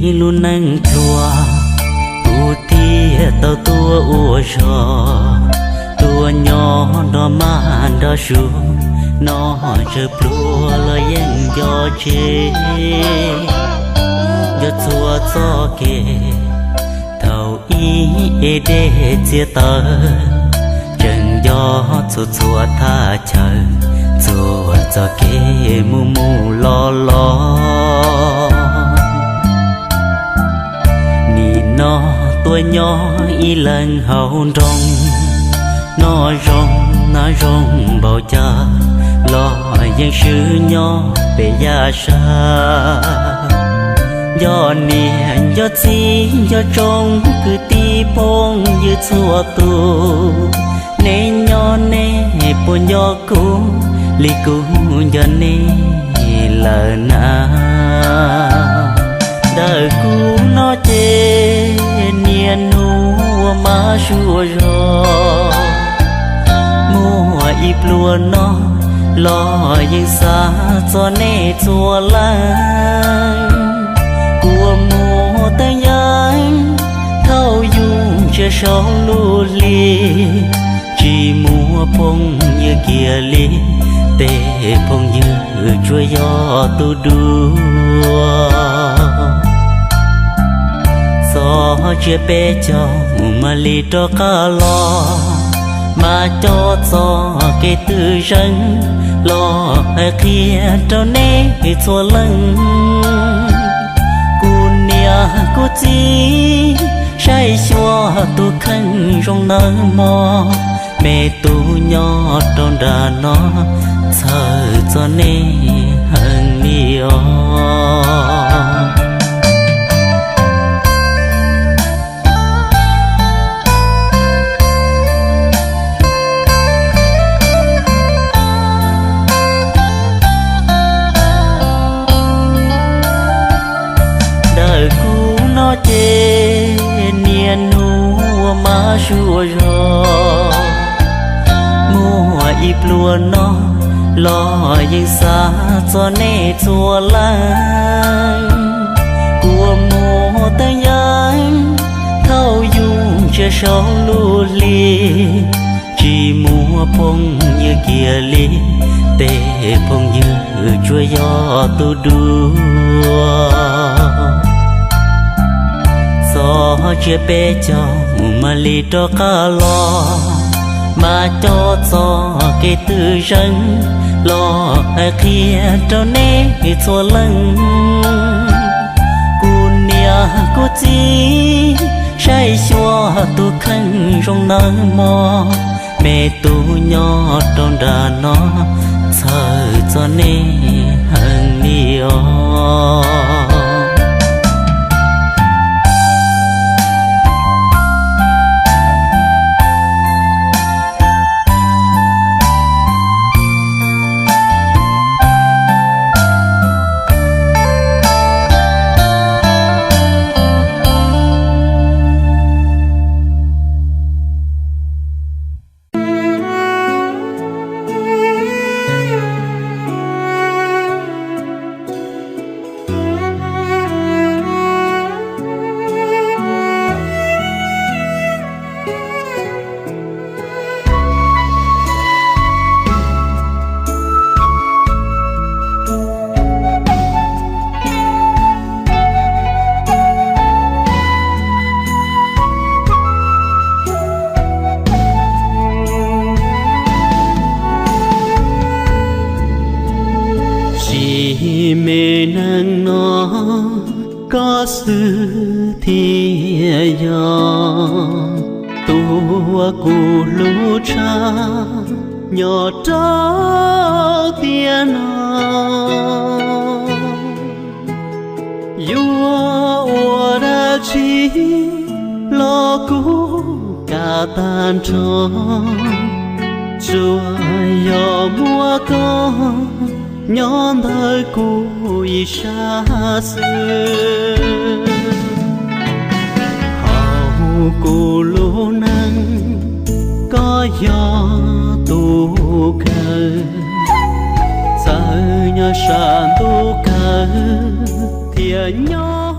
Ib lub neej pluag kuv thiaj tau tuaj ua zog, tuaj nyob nrog mab nrog suav, no tsawg pluag los yeej nco tseg. Nco txhua txoj kev thaum ib ev dej txias taws, tseem nco txhua txhua thaj chaw, txhua txoj kev mus mus los los. Nim no tuaj nyob ib leeg hauv nroog, noj zoo hnav zoo npaum cas los yeej swb nyob pem yaj sab. Nco niam nco txiv nco tsoom kwv tij phooj ywg txhua tus, neb nyob neb puas nco kuv li kuv nco neb lawm na? Ntawm kuv no ces niaj hnub ua mab zuj zus, muaj ib pluag no los yeej xav txog nej txhua leej. Kua muag teeb yeeb thaum yus ntsia saum lub hli, tsis muaj phooj ywg kiag li, tej phooj ywg tsuas yog tus dua. Txog tsiab peb caug mam li rov qab los, mas coj txoj kev twm zeeg los hais qhia rau nej txhua leej. Kuv niam kuv txiv saib xyuas tus kheej zoo nawb mog, me tub nyob rau nram no txhawj txog nej heev li os. Ntawm kuv no ces niaj hnub ua mab zuj zus, muaj ib pluag no los yeej xav txog nej txhua leej. Kua muag teeb yeeb thaum yus ntsia saum lub hli, tsis muaj phooj ywg kiag li, tej phooj ywg tsuas yog tus dua. Txog tsiab peb caug mam li rov qab los, mas coj txoj kev twm zeeg los hais qhia rau nej txhua leej. Kuv niam kuv txiv saib xyuas tus kheej zoo nawb mog, me tub nyob rau nram no txhawj txog nej heev li os. Sim me neej no koj xwb thiaj yog tus uas kuv hlub tshaj nyob rau tiam no. Yuav ua dab tsi los kuv kam tag nrho, tsuas yog muaj koj nyob ntawm kuv ib sab xwb. Hauv kuv lub neej koj yog tus kawg, txawm nyob sab ntuj kawg thiaj nyob